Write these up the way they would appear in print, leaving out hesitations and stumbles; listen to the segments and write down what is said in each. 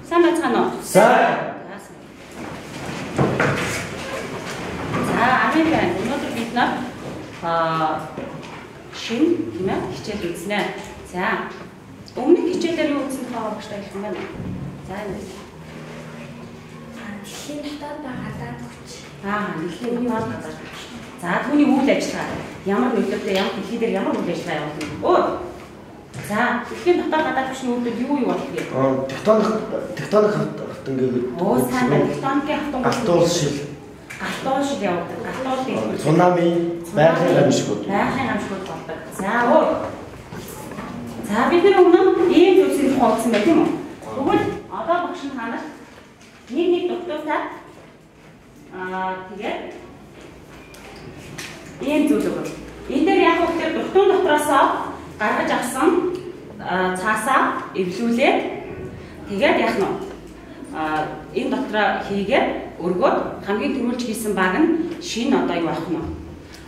Сайн байцгаана уу? Сайн. За, амин байна. Өнөөдөр бид нар шинэ тийм хичээл үзнэ. За, өмнөх хичээлээр юу үзсэн тухай багштай хэлэх юм байна. За, энэ. Дэлхийн дотоод ба гадаад хүч. Дэлхийн дотоод гадаад хүч. За, түүний үйл ажиллагаа ямар нөлөөтэй, ямар дэлхий дээр ямар үйл ажиллагаа явуулна вэ? Өөр. За, дэлхийн дотоод гадаад хүчний үйлдэл юу юу болдгийг? Тектоник хавтан гэдэг. Оо, сайн байна. Тектоникийн хавтан. Галтуул шил. Галтуул шил явуулдаг. Галтуул гэж. Цунами, байгалийн гамшигуд. Байгалийн гамшигуд болдог. За, өөр. За, бид нар өмнө ийм зүйлсийг хуваалцсан байх юм уу? Тэгвэл одоо багш нь ханаас нэг нэг доктортай тэгээд ийм зүйл өгöd. Энэ дээр яг үгээр дутуун дотроосоо гаргаж авсан цаасаа эвлүүлээд тэгээд яах нь энэ дотроо хийгээд өргөөд хамгийн түрүүлж хийсэн баг нь шинэ одоо юу авах нь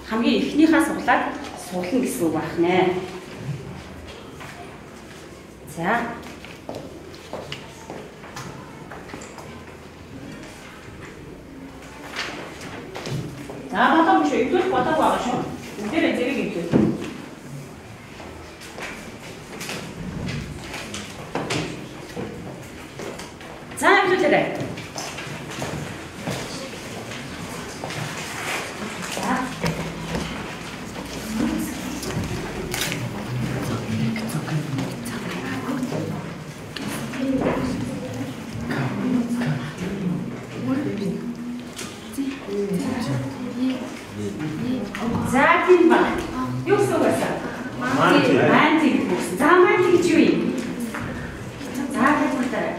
хамгийн эхнийхээ суглаад суулна гэсэн үг байх нэ. За. За, болоогүй шүү. Эвлүүлэх болоогүй байгаа шүү. Бүгдээрээ зэрэг эвлүүл. За, эвлүүлээрэй. За. За, тийм ба. Юу гэсэн үг вэ? Манти. Манти гэсэн. За, манти гэж юу юм? За, тайлбарлаарай.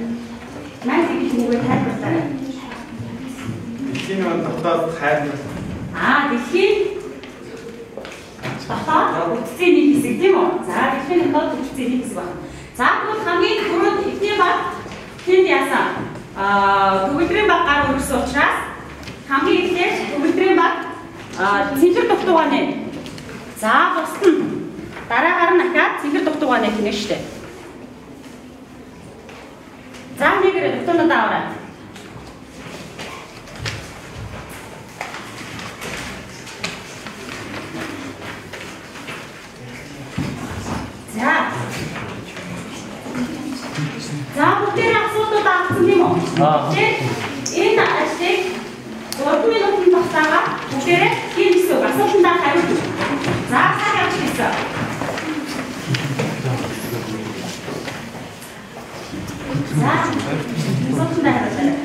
Манти гэх үгээ тайлбарлаарай. Дэлхийн дотоод хайр. Дэлхийн дотоод бүтцийн нэг хэсэг тийм үү? За, дэлхийн дотоод бүтцийн нэг хэсэг байна. За, тэгвэл хамгийн түрүүнд эхний баг тэнд яасан? Төгөлдрийн баг гар өргөсөн учраас хамгийн эхлээд төгөлдрийн баг цэнхэр дугтугаа нэ. За, бусд нь дараагаар нь ахаад цэнхэр дугтугаа нэ гинэ штэ. За, нэгэр дугтуунуудаа аваарай. За. За, бүгдээрээ асуултууд авсан тийм үү? Тэгэхээр энэ ажлыг 3 минутын тогтоогоо бүгдээрээ хийн гэсэн үг. Асуултандаа хариулж. За, цаг авч хийсэн. За, асуултандаа хариулаарай.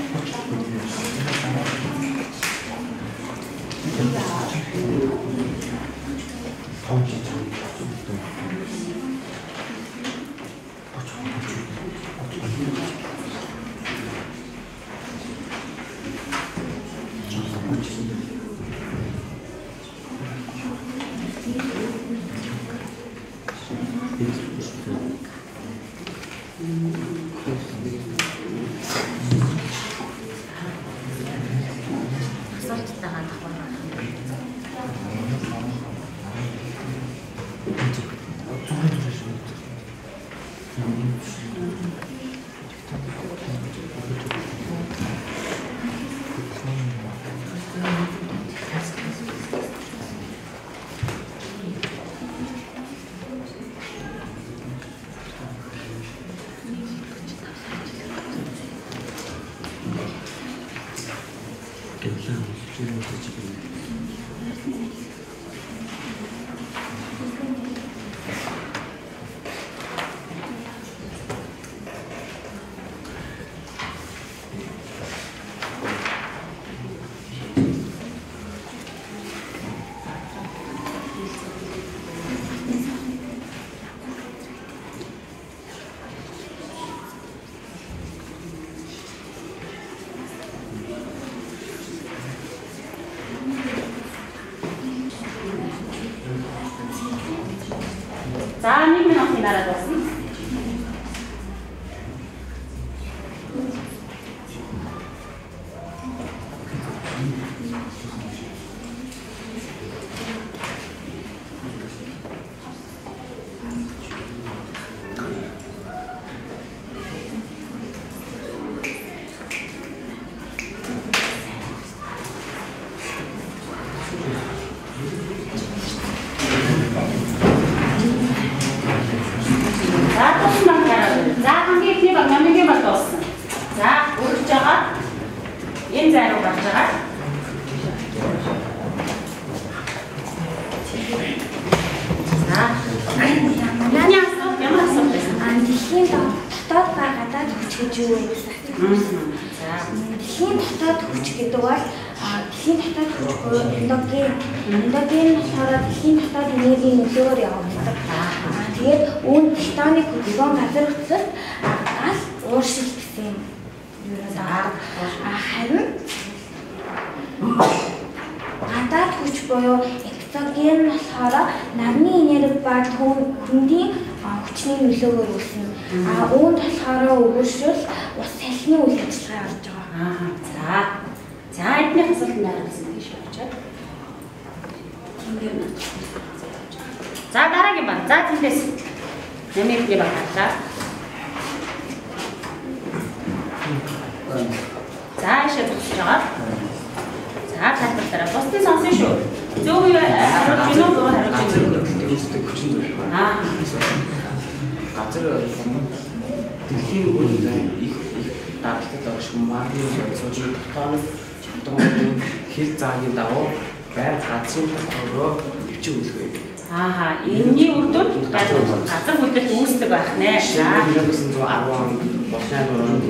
За, 1 минутын дараа дуусна. Энэ зай руу гарч байгаа. За. Манай асуулт ямар асуулт байсан? Дэлхийн дотоод ба гадаад хүч гэж юу вэ гэсэн асуулт. За. Дэлхийн дотоод хүч гэдэг бол дэлхийн дотоод хүч буюу эндоген. Эндоген болохоор дэлхийн дотоод энергийн нөлөөр явагддаг. Тэгээд үүнд тектоник хөдөлгөөн, газар хөдлөлт, гал ууршил гэсэн юм юу. Харин гадаад хүч буюу экзоген болохоор нарны энерги ба хөндийн хүчний нөлөөгөөр үүснэ. Үүнд болохоор өгөөшөл ус салхины үйл ажиллагаа орж байгаа. За. За, эдний асуултанд хариулсан тийш очоод. Тэмдэр. За, дараагийн баг. За, тэндээс нэмэгдний баг харлаа. За, ишээ зогсож байгаа. За, тайлбарлаарай. Бусдын сонсон шүү. Зөв юу хариулж гинөө, буруу хариулж гинөө. Үүсдэг хүчин зүйл. Газар дэлхийн үр их их даралтад оршин маргийн солилцооны тектоник хавтангуудын хил заагийн дагуу байр газрын дотоороо өвчин үлгэх. Аа, энэний үр дүнд газар хөдлөлт үүсдэг байх нэ. 1910 онд Булган нууранд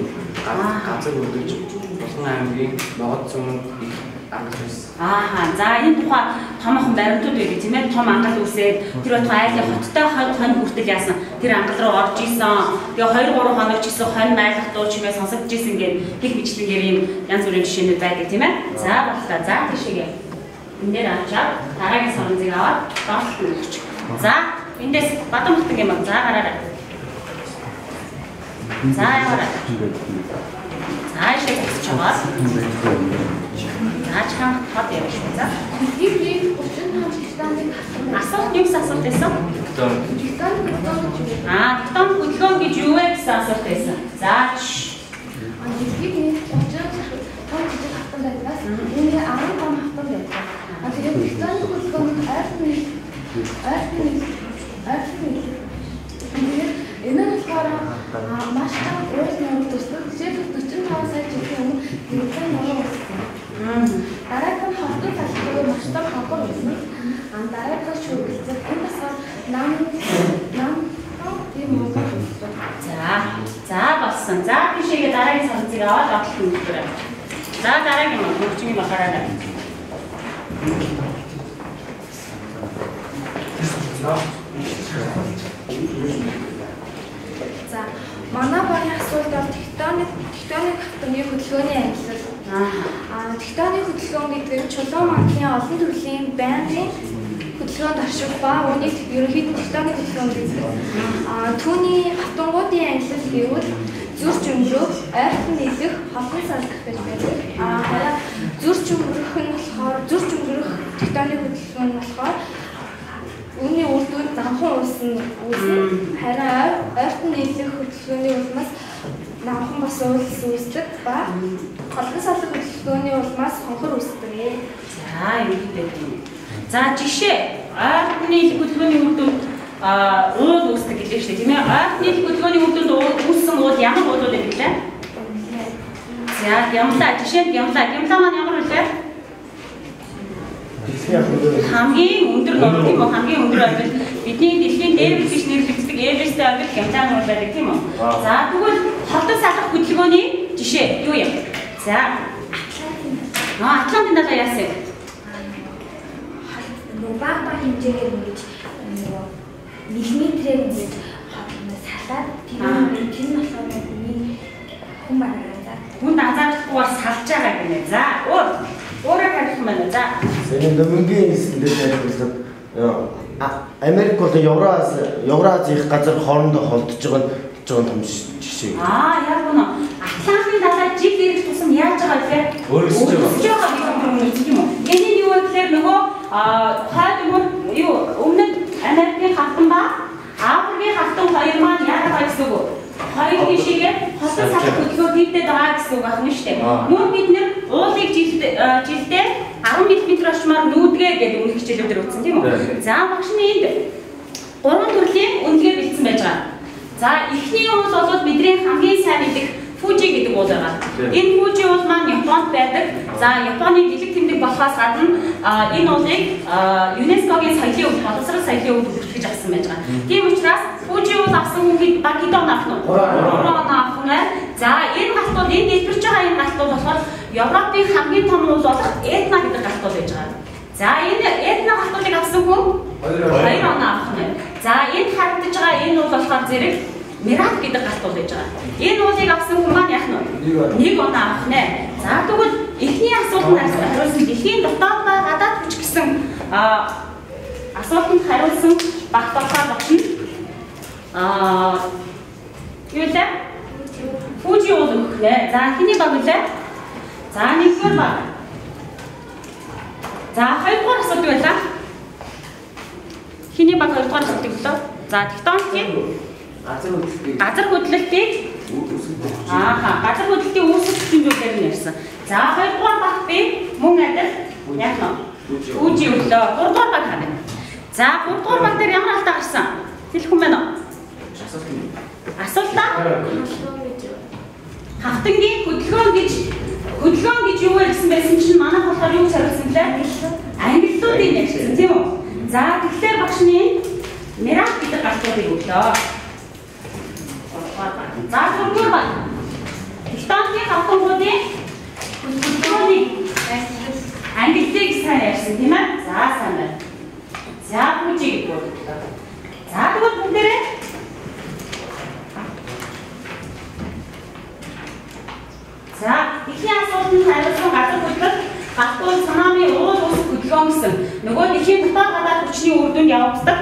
газар хөдлөж Булган аймгийн Могод зүүн их ангал үүс. Аа, за энэ тухай томоохон баримтууд байдаг тийм ээ. Том ангал үүсээд тэр байтугай айлын хоттой хонь хүртэл яасан тэр ангал руу орж исэн. Тэгээ 2 3 хоног ч гэсэн хонь майлах дуу чимээ сонсогдож исэн гээд гих мэтлэнгээр ийм янз бүрийн жишээнүүд байдаг тийм ээ. За боллоо. За тийшээгээ. Энэ дээр авчаад дараагийн соронзыг аваад доотлолт нь өгч. За эндээс Бадан юм. За гараарай. За яваарай. За ишээ зогсож байгаа. За чанга тод явна шүү. За. Дэлхийн 35 тектоник хавтан. Асуулт юу гэсэн асуулт байсан? Тектоник хөдөлгөөн гэж юу вэ? Тектоник хөдөлгөөн гэж юу вэ гэсэн асуулт байсан. За. Дэлхийн 35 жижиг хавтан байдгаас үүний 10 том хавтан байдаг. Тэгээд тектоник хөдөлгөөн нь ойртон тэгээд энэ нь болохоор маш чанга уул нуурал төсдөг. Жишээлбэл 45 сая жилийн өмнө Гималай нуруу үүссэн. Дараагийнх нь холдон салхи маш том хавар үүснэ. Дараагийнх нь шүүгэлцэх. Энэ болохоор нам тийм мөнгө үүсдэг. За болсон. За тийшээгээ дараагийн соронзыг аваад доотлолт нь өгөөрэй. За дараагийн юм хөгжиний бахараа. За, манай багийн асуулт бол тектоник хавтаны хөдөлгөөний ангилал. Тектоник хөдөлгөөн гэдэг нь чулуун мандлын олон төрлийн байнгын хөдөлгөөнд орших ба үүнийг ерөнхийдөө тектоник хөдөлгөөн гэдэг. Түүний хавтангуудын ангилал гэвэл зөрч өнгөрөх, ойртон нийлэх, холдон салдах гэж байдаг. Харин зөрч өнгөрөх нь болохоор зөрч өнгөрөх тектоник хөдөлгөөн нь болохоор үүний үр дүнд намхан үүснэ. Харин ойртон нийлэх хөдөлгөөний улмаас намхан бас уулс үүсдэг ба холдон салах хөдөлгөөний улмаас хонхор үүсдэг. За, ингэдэг юм. За, жишээ ойртон нийлэх хөдөлгөөний үр дүнд уул үүсдэг гэлээ шүү дээ, тийм ээ. Ойртон нийлэх хөдөлгөөний үр дүнд үүссэн уул ямар уулууд байдаг лээ? За, гямлаа. Жишээ нь гямлаа. Гямлаа маань ямар үлээ? Хамгийн өндөр нуруу тийм үү? Хамгийн өндөр оргил бидний дэлхийн дээрэм гэж нэрлэгддэг Эверест оргил Гямлаа нуруу байдаг тийм үү? За, тэгвэл холдон салах хөдөлгөөний жишээ юу юм? За, Атлантын далай яасан юм? Нөгөө баг баг хэмжээгээр ингэж нөгөө миллиметрээр ингэж салаад тэр нь болохоор хүний хүн бараг Хүнд анзаарахгүйгээр салж байгаа гинэ. За, өөрөөр хариулах юм байна. За. Энэ Домингийн эсэл дээр тайлбарлаад Америк болон Еврази их газар хоорондоо холдож байгаа нь том жишээ. Яг үнэ. Атлантын далай жил ирэх тусам яаж байгаа вэ? Өөрчлөж байгаа гэх юм уу? Энэ нь юу вэ гэхээр нөгөө хойд юу өмнөд Америкийн хавтан ба Африкийн хавтан хоёр маань яаж байгаа гэсэн үг вэ? Хоёр тишээгээ холдон салах хөдөлгөөн хийгдээд байгаа гэсэн үг байна шүү дээ. Мөн бид нэр уулыг жилдээ 10 мм орчмаар нүүдгээ гэдэг өмнөх хичээлүүдээр үзсэн тийм үү? За, багш нь энд гурван төрлийн үнэлгээ бэлдсэн байж байгаа. За, эхний уул бол бидний хамгийн сайн мэдэх Фужи гэдэг уул байгаа. Энэ Фужи уул маань Японд байдаг. За Японы дэлэг тэмдэг болохоос гадна энэ уулыг ЮНЕСКО-гийн соёлын өв, боловсрол соёлын өв бүртгэж авсан байж байгаа. Тийм учраас Фужи уул авсан хүн хэд баг хэд он авах нь? 3 он авах нь. За энэ галтуул энэ дэлбэрч байгаа энэ галтуул болохоор Европын хамгийн том уул болох Этна гэдэг галтуул байж байгаа. За энэ Этна галтуулыг авсан хүн 2 он авах нь. За энд харагдаж байгаа энэ уул болохоор зэрэг Мирак гэдэг галтуул байж байгаа. Энэ уулыг авсан хүн маань яах нь вэ? 1 оноо авах нэ. За тэгвэл эхний асуултанд хариулсан дэлхийн дотоод ба гадаад хүч гэсэн асуултанд хариулсан багт болохоор багш нь юу лээ? Фужи уул өгөх нэ. За хэний баг үлээ? За нэгдүгээр баг. За хоёрдугаар асуулт байлаа. Хэний баг хоёрдугаар асуултыг өглөө? За тектоникийн газар хөдлөлтийг газар хөдлөлтийн үүсэх хүчин зүйлээр нь ярьсан. За хоёрдугаар баг би мөн адил яг нь Фужи өглөө. Гуравдугаар баг харъя. За гуравдугаар баг дээр ямар алдаа гарсан? Хэлэх хүн байна уу? Асуултаа хавтангийн хөдөлгөөн гэж юу вэ гэсэн байсан чинь манайх болохоор юу хариулсан блэ? Ангиллуудыг ярьсан тийм үү? За тэгэхээр багшны Мирак гэдэг галтуудыг өглөө. За дөрөвдүгээр баг. Тектоникийн хавтангуудын хөдөлгөөний ангиллыг сайн ярьсан тийм ээ? За сайн байна. За Фужи гэдэг бодлоо. За тэгвэл бүгдээрээ за эхний асуултанд хариулсан газар хөдлөлт галтуул цунами уул үүсэх хөдөлгөөн гэсэн нөгөө дэлхийн дотоод гадаад хүчний үр дүнд явагддаг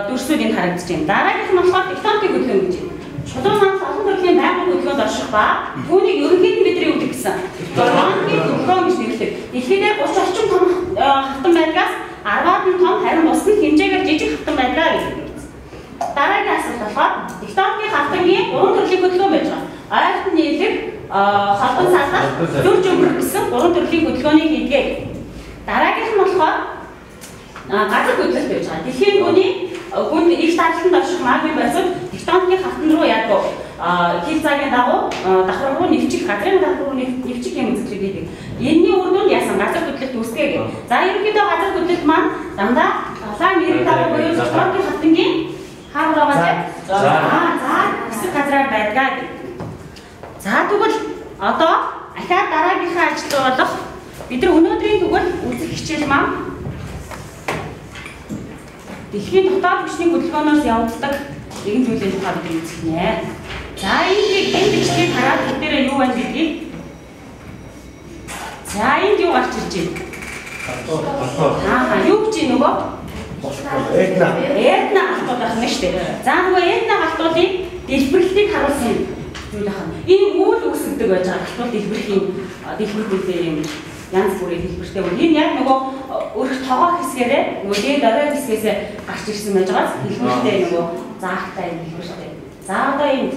дүрсүүд энд харагдаж байна. Дараагийнх нь болохоор тектоникийн хөдөлгөөн гэж байна. Чулуун мандал олон төрлийн байгалийн хөдөлгөөнд орших ба түүнийг ерөнхийд нь бидний өгдөг гэсэн тектоникийн хөдөлгөөн гэж нэрлэдэг. Дэлхийд 30 орчим том хавтан байдгаас 10-аад нь том харин бус нь хэмжээгээр жижиг хавтан байдгаа гэж хэлсэн. Дараагийн асуулт болохоор тектоникийн хавтангийн 3 төрлийн хөдөлгөөн байж байгаа. Ойлт нийлэг, холбон салах, зөрж өнгөрөх гэсэн 3 төрлийн хөдөлгөөнийг хийдэг. Дараагийнх нь болохоор газар хөдлөлт байж байгаа. Дэлхийн гүний гүн их даралтанд орших магмын барьцууд тектоникийн хавтан руу яг хил цагийн дагуу давхар руу нэвчих, газрын давхар руу нэвчих юм үзэсгэлэг хийдэг. Энэний үр дүнд яасан газар хөдлөлт үүсгэе гэх. За ерөнхийдөө газар хөдлөлт маань дандаа далайн нэрийн дагуу буюу тектоникийн хавтангийн хаар байгаа тийм. За хэсэг газраар байдгаа гэх. За тэгвэл одоо ахаад дараагийнхаа ажил болох бид нар өнөөдрийн тэгвэл үзэх хичээл маань дэлхийн дотоод хүчний хөдөлгөөнөөс явагддаг нэгэн зүйлийн тухай бид үзэх нэ. За энэ бичлэгийг хараад бүгдээрээ юу байна гэдгийг. За энд юу гарч ирж байна? Юу гэж нөгөө? Этна. Этна галтуул байх нь шүү дээ. За нөгөө этна галтуулын дэлбэрлэлтийг харуулсан зүйл байна. Энэ үйл үүсгдэг байж байгаа галтуул дэлбэрхийн дэлбэрэх үедээ юм янз бүрийн хэлбэртэй. Энэ яг нөгөө өрх тогоо хэсгээрээ нөгөө дээд орой хэсгээсээ гарч ирсэн байж байгаас хэлбэртэй нөгөө заагтай юм хэлбэртэй. За одоо энд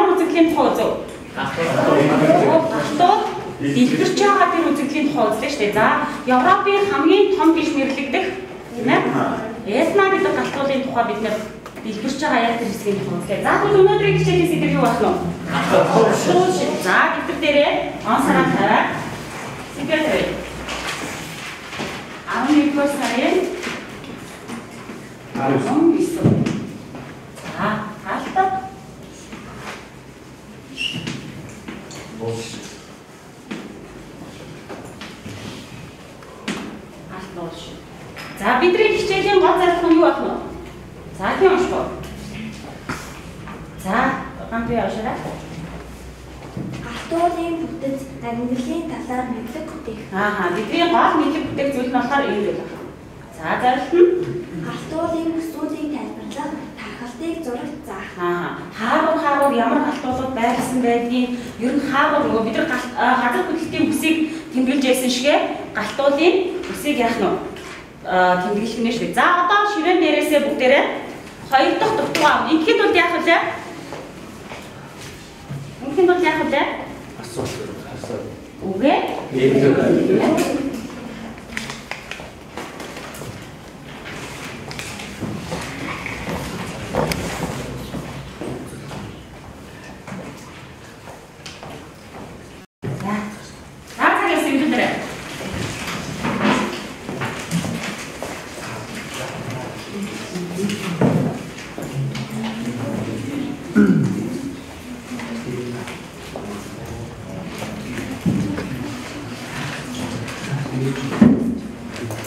ямар үзэгдлийн тухай үзв? Галтуул дэлгэрч байгаа тэр үзэгдлийн тухай үзлээ шүү дээ. За, Европын хамгийн том гэж нэрлэгдэх тийм ээ? Этна гэдэг галтуулын тухай бид нэр дэлгэрч байгаа яг тэр хэсгийн тухай үзлээ. За, тэгвэл өнөөдрийн хичээлийн сэдэв юу байх нь вэ? Галтуул шиг. За, дэвтэр дээрээ он сараа тавиад сэдвээ тавиа. 11-р сарын 19. За, галта. Алтнууш. За, бидний хичээлийн гол зорилго нь юу байх нь вэ? За, тийм унших уу? За, гам би уншаарай. Галтуулын бүтэц амьдралын талаар мэдлэг бүтээх. Аа, бидний гол мэдлэг бүтээх зүйл нь болохоор энэ зүйл байна. За, зорилт нь галтуулын бүсүүдийг тайлбарлах, тархалтыг зурагт заах. Аа, хаагур ямар галтуулууд байрлсан байдгийг ер нь хаагур нөгөө бид нар газар хөдлөлтийн бүсийг тэмдэглэж байсан шигэ галтуулын бүсийг яах нь вэ? Тэмдэглэх нь шүү дээ. За, одоо ширээн дээрээсээ бүгдээрээ хоёр дахь дутуу авна. Ингэхэд бол яах вэ? Ингэхэд бол яах вэ? Асуулт. Үгүй. За, цаг явсан юм дээр.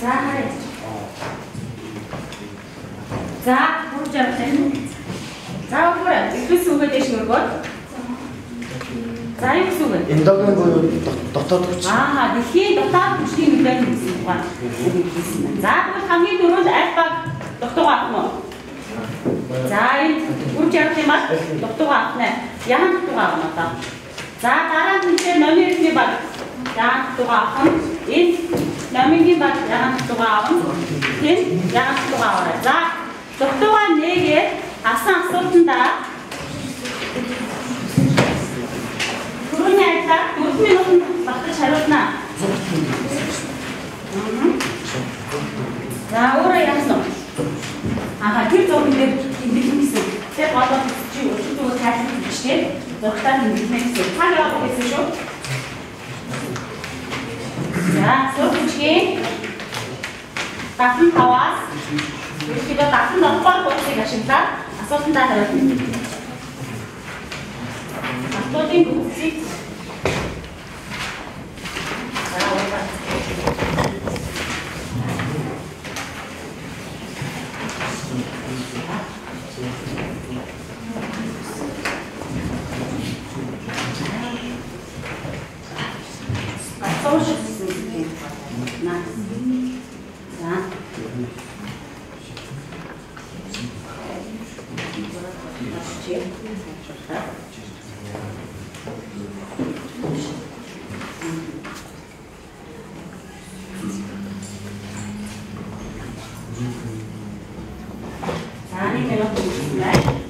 За, харъя. За, бүрж авлаа. За, өгөөрэй. Ихээс үгээ дэш өргөөд. За, юу гэсэн үг вэ? Эндоген буюу дотоод хүч. Аа, дэлхийн дотоод хүчний нөлөө гэсэн үг байна. За, тэгвэл хамгийн түрүүнд аль баг дутуугаа авах нь уу? За, энэ бүрж явах юм бол дутуугаа авах нэ. Яхан дутуугаа авах нь одоо. За, дараа нь энэ номын эрхний баг яхан дутуугаа авах нь. Энэ номынгийн баг яхан дутуугаа авах нь. Тийм яхан дутуугаа аваарай. За, дутуугаа нээгээд авсан асуултандаа түрүүний айдлаар 4 минутанд багтаж хариулна. За, өөрөө яасан вэ? Аа, тэр зурган дээр тэмдэглэн гэсэн. Тэр гол гол чи өчигдөр зүгээр тайлбар хийчихээ. Зургатаа тэмдэглэнэ гэсэн. Цаг явах гэсэн шүү. За, сур хүчгийн 75-аас ерөнхийдөө 77 дугаар хуудсыг ашиглаад асуултандаа хариулна. Галтуулын бүтцийг за, уураа. Асууж гэсэн юм байна. За. За, нэг минут өнгөрсөн байна.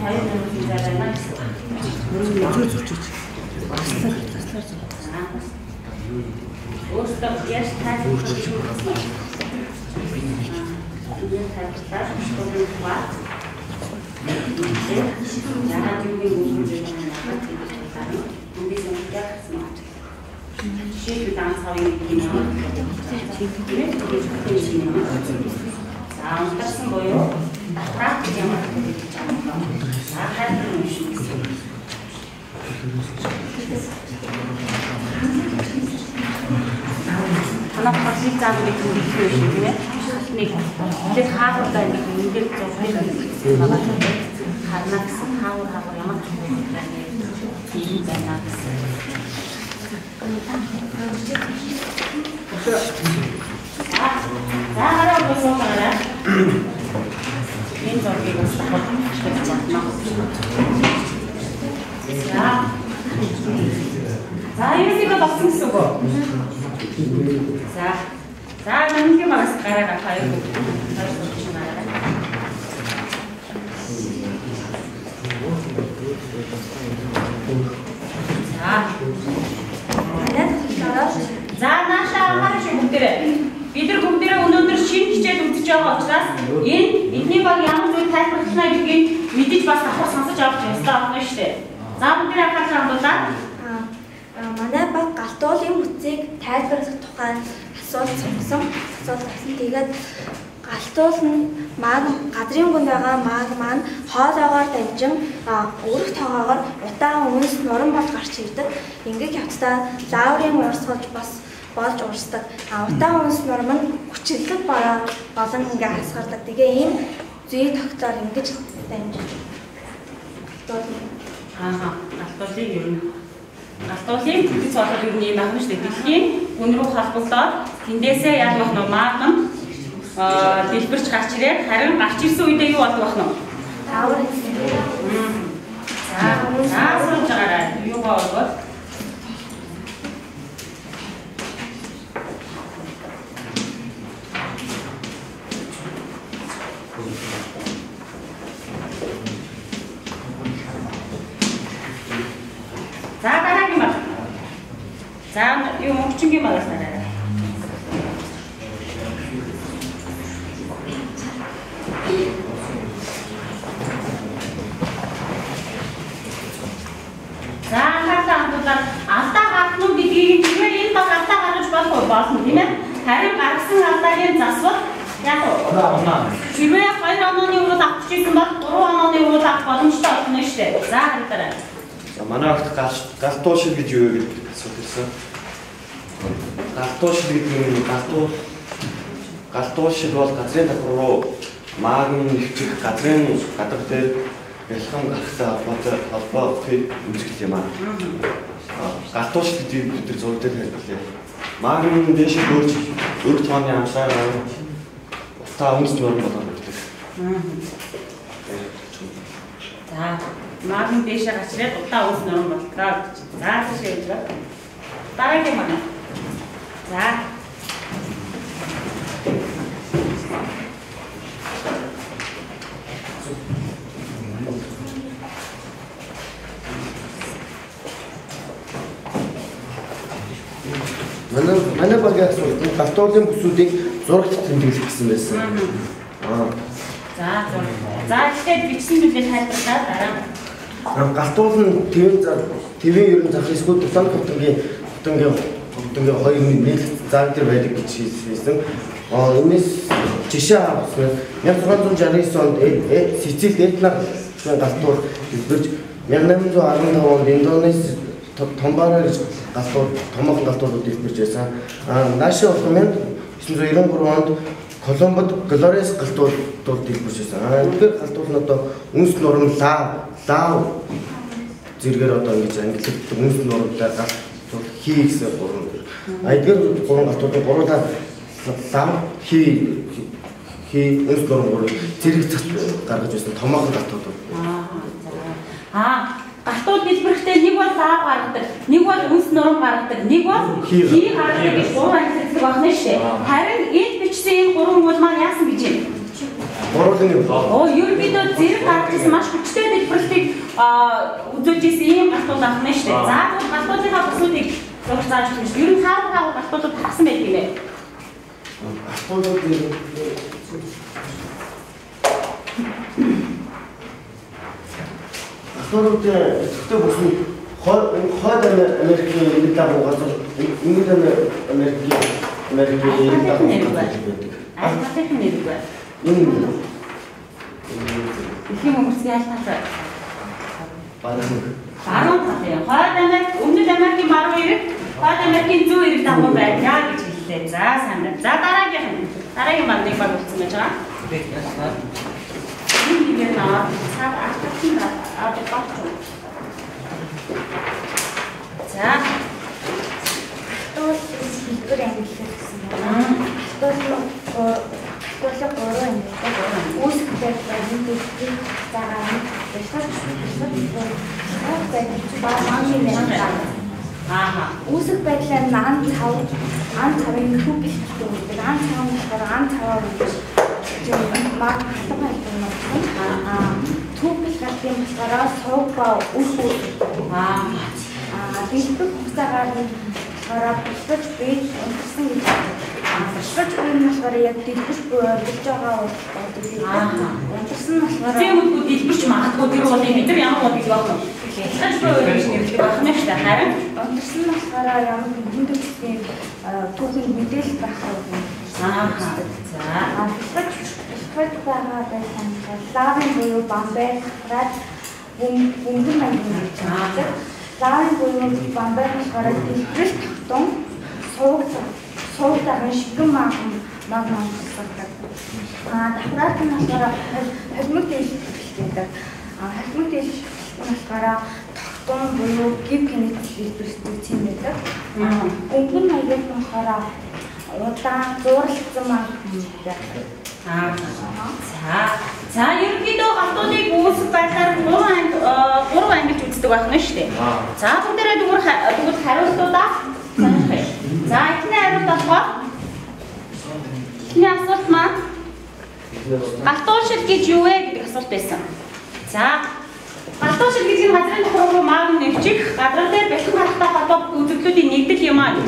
2 минутын зай байна гэсэн. Зурж. Таслаар зур. Өөртөө яаж тайлбарлах вэ? Энэ тайлбарлаад школын тухай. Яагаад юуны үйл юм жишээлбэл данс хоёрын нэг юм. За унтарсан буюу давхраад ямар гэж байгаа юм. За хайр юм шиг гэсэн. Танай хөлийг заав гэдэг нь их юм шиг тийм ээ. Нэг тэр хаавуудаа ингэ энэ дээр зургийг байгаа. Харна гэсэн хаавар хаавар ямар юм байна тийм байна гэсэн. За хараа босгоорой. Энэ зургийг бас давхар ашиглаж байна. За. За ерөнхийдөө болсон гэсэн үг үү? За. За нэмгийн багаас гараа хоёр хоёр гараа. За. За наашаа анхаарал шүү бүгдээрээ. Бид нар бүгдээрээ өнөөдөр шинэ хичээл үзэж байгаа учраас энэ эдний баг ямар зүйл тайлбарлана гэдгийг мэдэж бас давхар сонсож авах ёстой байна шүү дээ. За бүгдээрээ анхаарлаа хандуулаад манай баг галтуулын бүтцийг тайлбарлах тухай асуулт сонгосон. Асуулт авсан. Тэгээд галтуул нь магма газрын гүнд байгаа магма нь хоолоогоор дамжин өрх тоогоогоор удаан үнс нуран болж гарч ирдэг. Ингэх явцдаа лаврын урсгалж бас болж урсдаг. Удаан үнс нурам нь хүчрэлэг болон ингээ хасгардаг. Тэгээ ийм зүй тогтоор ингэж дамжин. Галтуул. Аа, галтуулын ер нь галтуулын бүтэц болоод ер нь ийм байх нь шүү дээ. Дэлхийн гүн рүү холбогдоод тэндээсээ яаж байх нь магма дэлбэрч гарч ирээд харин гарч ирсэн үедээ юу болдог байх нь? Лавр. За, за сууж байгаарай. Юугаа болгоод За дараагийн баг. За юу мөнгөчнгийн багаас дараарай. За анхаарлаа хандуулаад алдаа гаргах нь гэдгийг хэрвээ энэ баг алдаа гаргаж болох уу? Болно тийм ээ. Харин гаргасан алдаагийн засвал яг уу. Хэрвээ 2 онооны урал авчих гэсэн бол 3 онооны урал авах боломжтой болно шүү дээ. За хараарай. За манай огт галтуу шил гэж юу вэ гэдэг асуулт ирсэн. Галтуу шил гэдэг нь галтуу шил бол газрын давхар руу магмын нэвчих газрын гадар дээр бэлхэн гарахтай холбоотой үзэгдэл юм аа. Галтуу шил гэдгийг бид нар зураг дээр тайлбарлая. Магмын дээшээ дөрж өрг тооны амсаар утаа үнс нуран болоод ирдэг. За магмын дээшээ гарч ирээд утаа үнс нуран болтлоо гэж. За тийшээ явж байна. Дараагийн маань. За Манай багийн асуулт нь галтуулын бүсүүдийг зурагт тэмдэглэх гэсэн байсан. За зураг. За тэгэхээр бичсэн зүйлээ тайлбарлаа дараа. Галтуул нь твийн ерөн зах эсвэл Дулаан хотынгийн хоёр нийлэх заг дээр байдаг гэж хэлсэн. Энэс жишээ авсан 1669 онд Сицилид Этна галтуул дэлбэрч 1815 онд Индонез Томбара гэж галтуул томоохон галтуулууд дэлбэрч байсан. Наашаа болох 1993 онд Колумбод Глориас галтуулууд дэлбэрч байсан. Эдгээр галтуул нь одоо үнс нурам лав зэрэгээр одоо ингэж ангилагддаг үнс нурамтай галтуул хий гэсэн гурван төр. Эдгээр гурван галтуулын гурлаа лав хий үнс нурам гурван зэрэг цац гаргаж байсан томоохон галтуулууд. Галтуул дэлбэрэхдээ нэг бол лав гаргадаг, нэг бол үнс нурам гаргадаг, нэг бол хий гаргадаг гэж гурван ангилагддаг байна шүү дээ. Харин энд бичсэн энэ гурван үйл маань яасан гэж юм? Гурван юм. Оо, ерөнхийдөө зэрэг гарч ирсэн маш хүчтэй дэлбэрэлтийг үзүүлж ирсэн ийм галтуул авах нь шүү дээ. За, тэгвэл галтуулынхаа бүсүүдийг зурж зааж өгнө шүү. Ер нь хаа галтуулууд тархсан байдаг юм бэ? Галтуулууд галтуулуудын идэвхтэй бүс нь Хойд Америкийн иргэд дагуу газар, Өмнөд Америкийн иргэд дагуу газар байдаг. Аль талын нэр вэ? Энэ Дэлхийн мөрсгийн аль тал? Баруун. Баруун талын. Хойд Америк, Өмнөд Америкийн баруун ирэг, Хойд Америкийн зүүн ирэг дагуу байдаг гэж хэллээ. За, сайн байна. За, дараагийнх нь. Дараагийн баг нэг баг үлдсэн байж байгаа. Энэ нэгээр наа цаад артын авдаг багч. За. Галтуул хэлбэр ангиллал гэсэн байна. Галтуулын 3 ангиллал. Үүсэх байдлаар нэг дэлхийн хугацаагаар нь бэлхаж байдал ба магийн байдлаар. Аа. Үүсэх байдлаар нь ан цавын төв бэлтгэл гэдэг. Ан цав нь болохоор ан цаваар гэж маг халуун хэлбэр нь байна. Аа. Төв бэлтгэлийн болохоор сувг ба үх. Аа. Дэлбэх хугацаагаар нь болохоор бэлтгэж бий унтарсан гэж байна. Бэлтгэж бий нь болохоор яг дэлбэрч буй орилж байгаа бол унтарсан нь болохоор зэм үгүй дэлбэрч магадгүй тэр бол бид нар ямар бол гэж байна. Бэлтгэж буй гэж нэрлэдэг байх нь шүү дээ. Харин унтарсан нь болохоор ямар нэгэн төрлийн түүхэнд мэдээлэл байх юм. Аа. За. Бэлтгэж байгаа байсан болохоор лавын буюу бамбай, рад бөмбөн маягийн гэж байна. Лавын буюу бамбай болохоор дэлбэрэл тогтун сувг даган шигэн магма тусгадаг. Давхраад нь болохоор холимог дээлж гэдэг. Холимог дээлж нь болохоор тогтун буюу гив кинет дэлбэрэлтийг цэм байдаг. Бөмбөн маяг нь болохоор удаан зууралдсан магма гэдэг. За. За, ерөнхийдөө галтуулыг үүсэх байдлаар 3 ангилж үздэг байх нь шүү дээ. За, бүгдээрээ тэгвэл хариултуудаа сонирхъя. За, эхний хариулт болохоор эхний асуулт маань галтуушил гэж юу вэ гэдэг асуулт байсан. За, галтуушил гэдэг нь газрын тохиргоо руу магма нэвчих, газар дээр бэлхэн гарахтай холбоотой үзэгдлүүдийн нэгдэл юм аа гэж.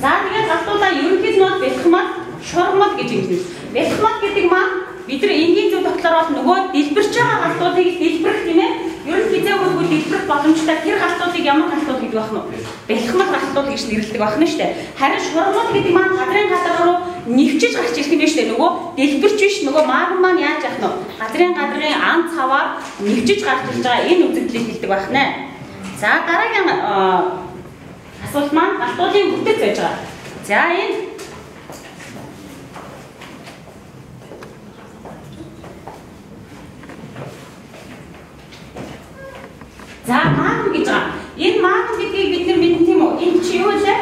За, тэгээд галтуулаа ерөнхийд нь бол бэлхмал, шурмал гэж хэлнэ. Бэлхмал гэдэг маань бид нар энгийн зөв тогтлоор бол нөгөө дэлбэрч байгаа галтуулыг дэлбэрэх тийм ээ. Ер нь хизээгүйгүй дэлбэрэх боломжтой тэр галтуулыг ямар галтуул гэдэг байх нь вэ? Бэлхмал галтуул гэж нэрлэдэг байх нь шүү дээ. Харин шурмал гэдэг маань газрын гадар руу нэвчиж гарч ирэх нь шүү дээ. Нөгөө дэлбэрч биш нөгөө магма маань яаж яах нь вэ? Газрын гадрын ан цаваар нэвчиж гарч ирж байгаа энэ үзэгдлийг хэлдэг байх нэ. За, дараагийн асуулт маань галтуулын бүтэц байж байгаа. За, энэ За, магма гэж байгаа. Энэ магма гэдгийг бид нар мэднэ тийм үү? Энэ чи юу вэ?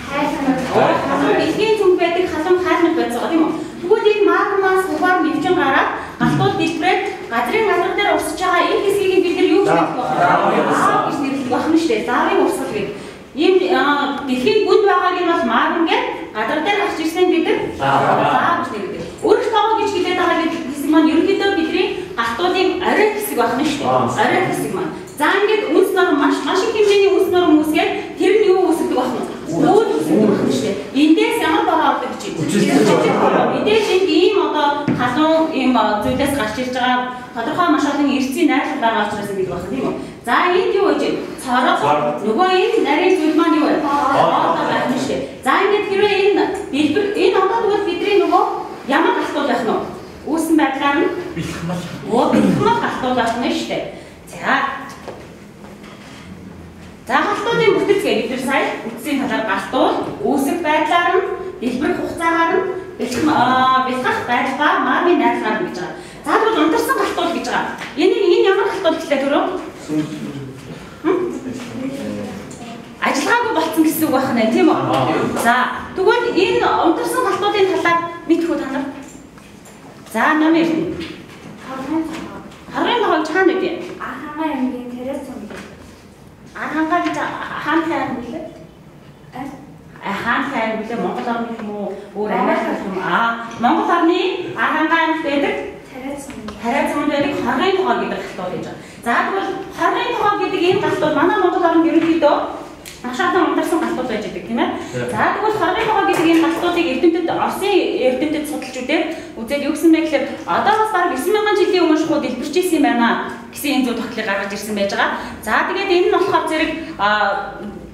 Хайлмал. Халуун дэлхийн зүг байдаг халуун хайлмал байцгаа тийм үү? Тэгвэл энэ магмаас хуваар нэвчин гараад галтуул дэлбэрээд газрын газар дээр урсаж байгаа энэ хэсгийг бид нар юу гэж нэрлэх вэ? Лав гэж нэрлэх байх нь шүү дээ. Лавын урсгал гэдэг. Ийм дэлхийн гүнд байгааг нь бол магма гэдэг газар дээр гарч ирсэн бид нар лав гэж нэрлэдэг. Өрх тоогоо гэж хэлээд байгаа гэдэг хэсэг маань ерөнхийдөө бидний галтуулын орой хэсэг байх нь шүү дээ. Орой хэсэг маань. За, ингээд үнс норм маш их хэмжээний үнс норм үүсгээд тэр нь юу үүсгэдэг байх нь? Үүд үүсгэдэг байх нь шүү дээ. Эндээс ямар бороо ордог гэж байна? Эндээс энд ийм одоо халуун ийм зүйлээс гарч ирж байгаа тодорхой маш олон эрсдлийн найрлал байгаа учраас ингэж байх нь тийм үү? За, энд юу гэж байна? Цорог нөгөө энэ нарийн зүйл маань юу вэ? Одоо байх нь шүү дээ. За, ингээд хэрвээ энэ дэлбэр энэ одоо тэгвэл бидний нөгөө ямар галтуул байх нь вэ? Үүсэн байдлаар нь бэлхмал. Бэлхмал галтуул байх нь шүү дээ. За. За, галтуулын бүтэц гэж бид нар сая бүтцийн талаар галтуул үүсэх байдлаар нь дэлбэрэх хугацаагаар нь бэлхах байдал ба магмын найрлагаар гэж байгаа. За, тэгвэл унтарсан галтуул гэж байгаа. Энэ ямар галтуул гэлээ түрүү? Ажиллагаагүй болцсон гэсэн үг байна тийм үү? За, тэгвэл энэ унтарсан галтуулын талаар мэдэх үү та нар? За, номер 1. Харгын ногоо чаана үү? Архангаа аймгийн Тэрес сум. Архангаа гэж хаана хайр билээ? Хаана хайр билээ? Монгол орны юм уу? Өөр Америк юм уу? Монгол орны Архангаа аймагт байдаг Харай цамд байдаг хоргын тогоо гэдэг галтуул гэж байгаа. За тэгвэл хоргын тогоо гэдэг энэ галтуул манай Монгол оронд ерөнхийдөө маш олон ундарсан галтуул байж байдаг тийм ээ. За тэгвэл хоргын тогоо гэдэг энэ галтуулыг эрдэмтэд Оросын эрдэмтэд судалж үзээд юу гэсэн бэ гэхээр одоо бас бараг 9000 жилийн өмнө шахуу дэлбэрч исэн юм байна гэсэн энэ зүй тогтлыг гаргаж ирсэн байж байгаа. За тэгээд энэ нь болохоор зэрэг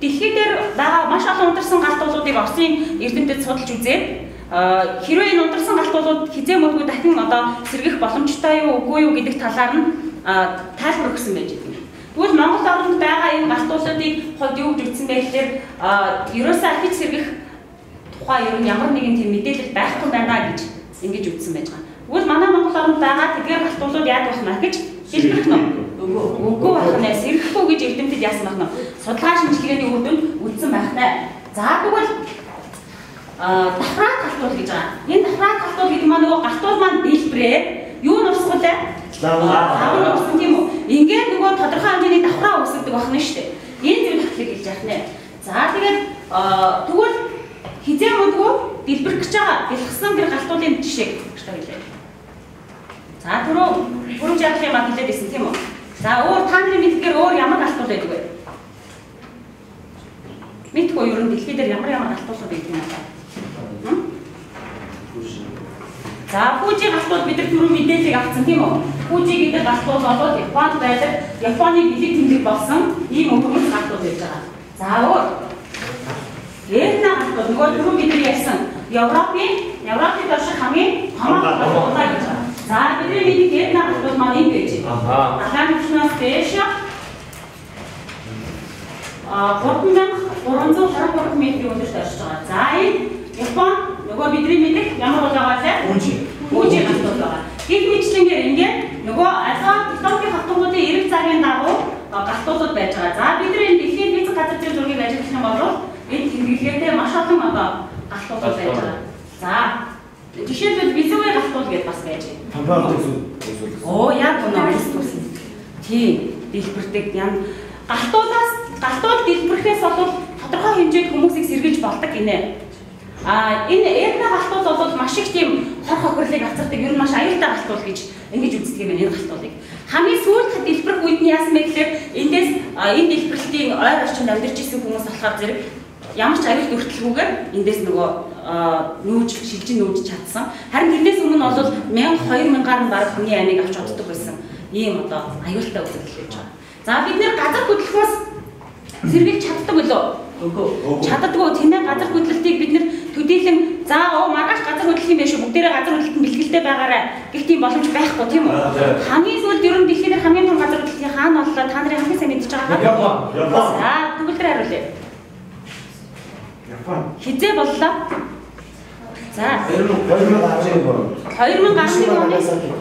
дэлхий дээр байгаа маш олон ундарсан галтуулуудыг Оросын эрдэмтэд судалж үзээд хэрвээ энэ ундарсан галтуулууд хизээ мөргөө дахин одоо сэргэх боломжтой юу үгүй юу гэдэг талаар нь тайлбар өгсөн байж байгаа. Тэгвэл Монгол оронд байгаа энэ галтуулуудыг хувьд юу гэж үзсэн бэ гэхээр ерөөсөө ахиж сэргэх тухай ер нь ямар нэгэн тийм мэдээлэл байхгүй байна гэж ингэж үзсэн байж байгаа. Тэгвэл манай Монгол оронд байгаа тэдгээр галтуулууд яадаг байх нь ахиж дэлбэрэх нь үгүй байх нэ, сэргэхгүй гэж эрдэмтэд яасан байх нь судалгаа шинжилгээний үр дүнд үзсэн байх нэ. За тэгвэл давхраад галтуул гэж байгаа. Энэ давхраад галтуул гэдэг маань нөгөө галтуул маань дэлбэрээ юу нурсгуулаа? Лав нурсан тийм үү? Ингээд нөгөө тодорхой хэмжээний давхраа үүсгэдэг байх нь шүү дээ. Энэ зүйл тогтлыг хэлж яах нэ. За тэгээд тэгвэл хизээ мөдгөө дэлбэрэх гэж байгаа бэлгсэн тэр галтуулын жишээг гэж хэлээ. За түрүү бүрэн жаргалын юм хэлээд байсан тийм үү? За өөр та нарын мэдгээр өөр ямар галтуул байдаг вэ? Мэдгүй ер нь дэлхий дээр ямар ямар галтуулууд байдаг юм бэ? За Фужи галтуул бид нар түрүү мэдээллийг авсан тийм үү? Фужи гэдэг галтуул бол Японд байдаг Японы бэлэг тэмдэг болсон ийм өвөрмөц галтуул байж байгаа. За өөр Эрна галтуул нөгөө түрүү бид нар ярьсан Европын дорших хамгийн том галтуул гэж байгаа. За бидний мэдих Эрна галтуул маань энэ байж байна. Далайн түвшнээс дээш 3323 метрийн өндөрт оршиж байгаа. За энэ Япон нөгөө бидний мэдих ямар бол байгаа лээ? Фужи галтуул байгаа. Гэх мэтлэнгээр ингээд нөгөө альва тектоникийн хатангуудын эрэг цагийн дагуу галтуулууд байж байгаа. За бид нар энэ дэлхийн физик газар зүйн зургийг ажиглах юм бол энэ тэмдэглэгээтэй маш олон одоо галтуулууд байж байгаа. За жишээлбэл Везувий галтуул гэдээ бас байж байна. Оо яг үнэ үүссэн. Тийм дэлбэрдэг ян галтуулаас галтуул дэлбэрэхээс бол тодорхой хэмжээнд хүмүүсийг сэргийлж болдог гинэ. Энэ Эрна галтуул бол маш их тийм хор хохирлыг авчирдаг, ер нь маш аюултай галтуул гэж ингэж үздэг юм байна энэ галтуулыг. Хамгийн сүүлд дэлбэрэх үед нь яасан бэ гэхээр эндээс энэ дэлбэрэлтийн ойр орчинд амьдарч исэн хүмүүс болохоор зэрэг ямар ч аюул өртөлгүйгээр эндээс нөгөө нүүж шилжин нүүж чадсан. Харин тэрнээс өмнө бол 1000 2000 гаруй бараг хүний амийг авч оддог байсан. Ийм одоо аюултай үзэгдэл байж байгаа. За бид нэр газар хөдлөхөөс сэргийлж чаддаг билүү? Үгүй. Чаддаггүй тийм ээ газар хөдлөлтийг бид нэр төдийлөн за маргааш газар хөдлөх юм биш үү бүгдээрээ газар хөдлөлтөнд бэлгэлтэй байгаарай гэх тийм боломж байхгүй тийм үү? Хамгийн сүүлд ер нь дэлхийн дээр хамгийн том газар хөдлөлтийн хаана боллоо та нарын хамгийн сайн мэдж байгаа хаа? Япон. За төгөлдөр хариулъя. Япон. Хизээ боллоо? За 2011 он. 2011 оны 3 сарын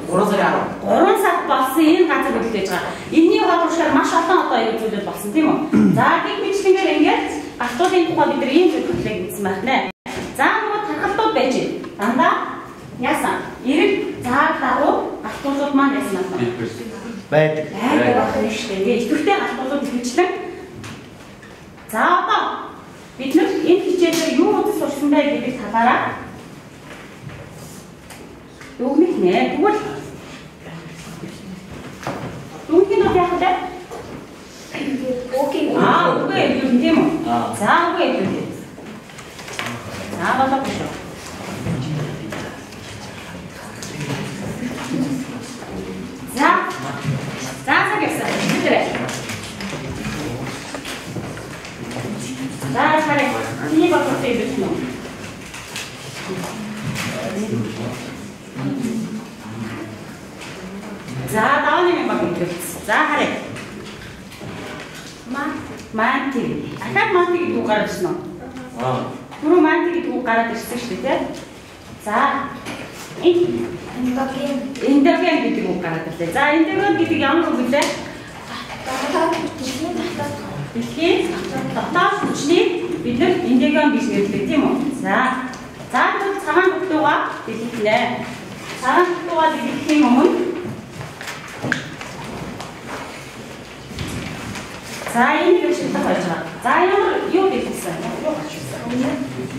10. 3 сард болсон энэ газар хөдлөлт байж байгаа. Энэний хойш маш олон одоо аюул зүйлүүд болсон тийм үү? За гэх мэтлэнгээр ингээд галтуулын тухай бид нар ийм зүйл хөтлөг үзсэн байх нэ. За нөгөө тархалтууд байж байна. Дандаа яасан? Эрэг зааг дагуу галтуулууд маань яасан байна? Байдаг. Байдаг байх нь шүү дээ. Ингээд идэвхтэй галтуулууд хэмжлэн. За одоо бид нар энэ хичээлээр юу үзэж сурсан бэ гэдэг талаараа дүгнэх нэ. Тэгвэл дүгнэх нь яах вэ? Окей. Үгүй юм тийм үү? За үгүй юм. За болоо шүү. За. За за гэсэн. Тэр. За хараа. Миний бодлоо юм уу? За давааны юм баг мэдүүлсэн. За хараа. Манти. Ахаад манти гэдэг үг гараад ирсэн үү? Аа. Түрүү манти гэдэг үг гараад ирсэн шүү дээ, тийм. За энэ эндоген. Эндоген гэдэг үг гараад ирлээ. За эндоген гэдэг ямар үг вэ? Дэлхийн дотоод. Дэлхийн дотоод хүчнийг бид нар эндоген гэж нэрлэдэг тийм үү? За. За тэгвэл цагаан бүтүүгээ дэлгэнэ. Цагаан бүтүүгээ дэлгэхийн өмнө за энэ нэг шилдэг байж байгаа. За ямар юу дэлгэсэн? Юу гарч ирсэн?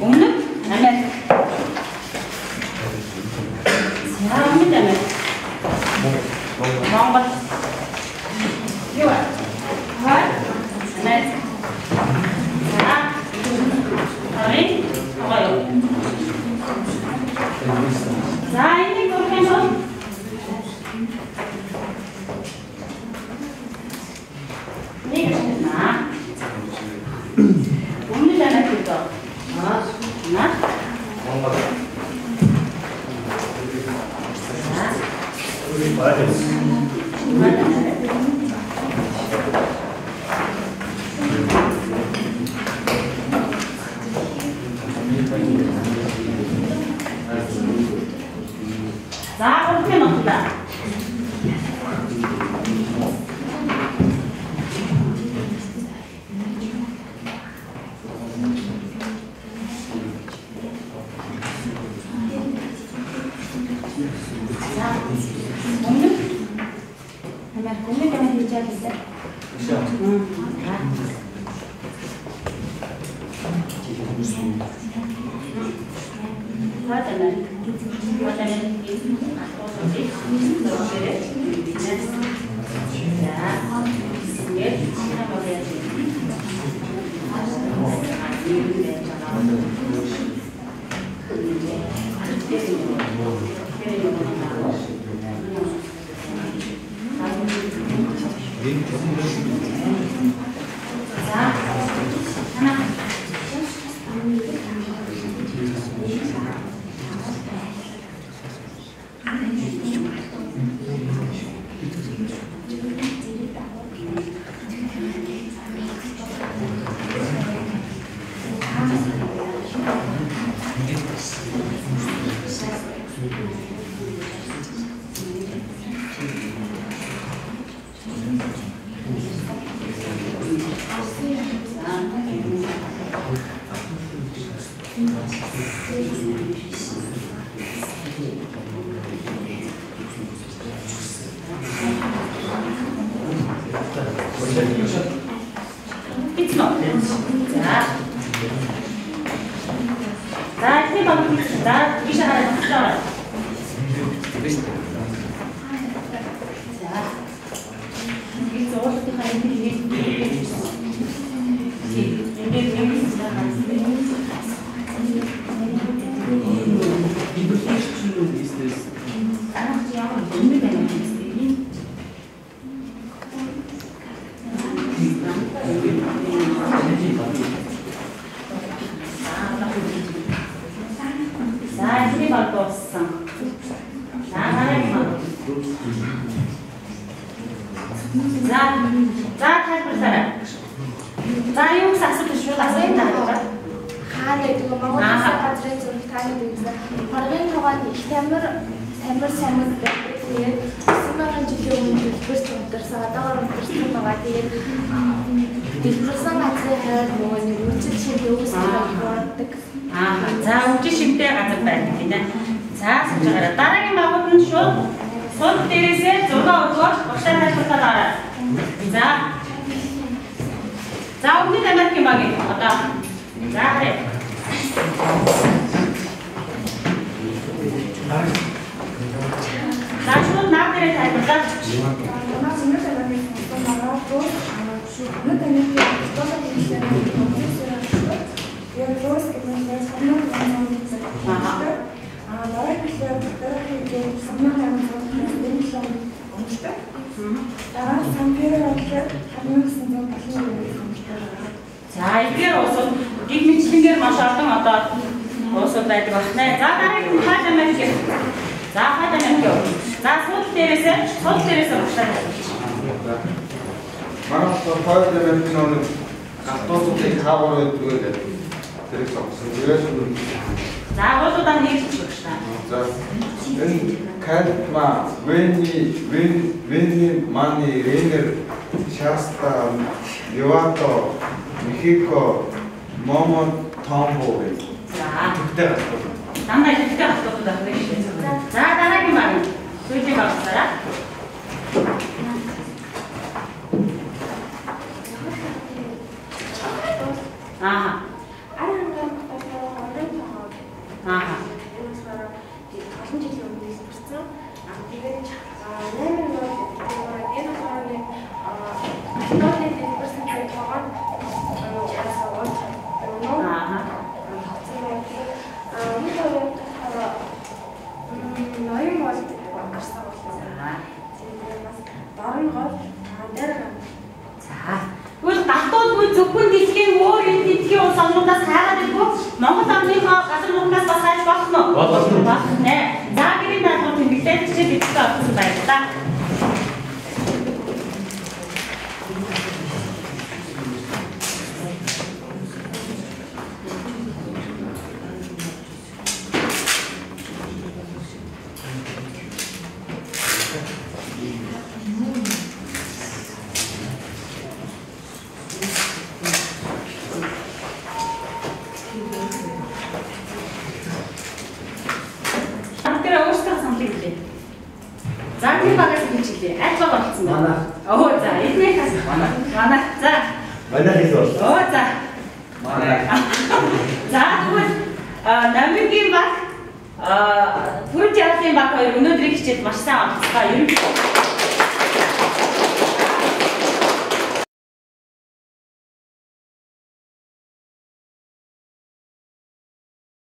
Өмнөд Америк. За Өмнөд Америк. Монгол. Юу вэ? Хой. Америк. За. Харин гоё. За, энийг зурах юм бол нэг наа. Өмнөд Америк дөө. Аа, наа. Монгол. За, гурван нотла. За, өмнөд Америк, өмнөд Америк гэж хэлсэн. Хойд Америк. Хойд Америкийн галтуулуудыг зургаарээ бийнэ. За, ингээд шинэ бол яаж вэ? За, танаа. Бичнэ. За. За, эхний баг хийсэн. За, тийш хараад авчихлаа. За. Би зурлалтынхаа энэ хийгээд ингээд юм хийсэн. Аа, ямар өмнөд Америк юм бэ? За, эхний баг дууссан. За, дараагийн баг. За, за тайлбарлаарай. За, юу гэсэн асуулт шууд асуулт тайлбарлаа. Хаана гэдэг нь Монгол улсын газрын зураг тааны дэгсэн. Хоргын тугаанд их тамир тамир самиг байдаг. Тэгээд 9000 жилийн өмнө дэлбэрч унтарсан, одоогоор унтарсан байгаа. Тэгээд дэлбэрсэн газрын хойно нөгөө нэг үжил шимтэй үүсгэж ордог. Аа, за үжил шимтэй газар байдаг гинэ. За, сууж байгаарай. Дараагийн багууд нь шууд сууд дээрээсээ зураг өгөөд багшаа тайлбарлаад аваарай. За. За, өмнөд Америкийн багийн одоо. За, харъя. За, шууд наад дээрээ тайлбарлаад. Манай өмнөд Америкийн сонсон байгаа дуу өмнөд Америкийн автомат хэлээр яг луус гэдэг нь сумнаа гэсэн. Аа, дараагийн хэлээр дараагийн сумнаа гэсэн өмчтэй. Дараа нь Сампера болохоор 1971 өмчтэй байгаа. За, эдгээр улсууд гих мэтлэнгээр маш олон одоо улсууд байдаг байна. За, дараагийн нь Хойд Америк. За, Хойд Америк юу? За, суудал дээрээсээ багшаа тайлбарлаж. Манай Хойд Америкийн нэг галтуусуудыг хаагур гэдэг гэдэг тэрийг сонгосон. Тэгээд за, гуулуудаа нэрлэж багшаа. За, энэ Кальма, Вени, Вени, Мани, Ренер, Шаста, Левато, Мехико, Момон, Томбо гэх. За, төвтэй галтууд. Дандаа төвтэй галтууд байх нь шүү дээ. За, дараагийн баг. Сүүлийн баг гараа. Аа. Ар хангаар болохоор орон тоогоо. Аа. Энэ болохоор олон жилийн өмнө дэлбэрсэн. Тэгээд 8 Зөвхөн дэлхийн өөр энэ дэлхийн улс орнуудаас хайгаад ирэхгүй Монгол орныхоо газар нутгаас бас хайж болох нь уу? Болно. Болох нэ. За гэрийн даалгавар тэмдэглээд хичээл бичлэг орсон баярлалаа. Тэр өөрсдөө саналыг хэлье. За тэр багаас хэлчихлээ. Аль баг оролцсон бэ? Манай. Оо за, эднийхээс Манай. Манай. За. Манай хийсэн бол. Оо за. Манай. За тэгвэл Намигийн баг Пүрэв жаргалын баг хоёр өнөөдрийн хичээлд маш сайн оролцлоо. Ерөнхийдөө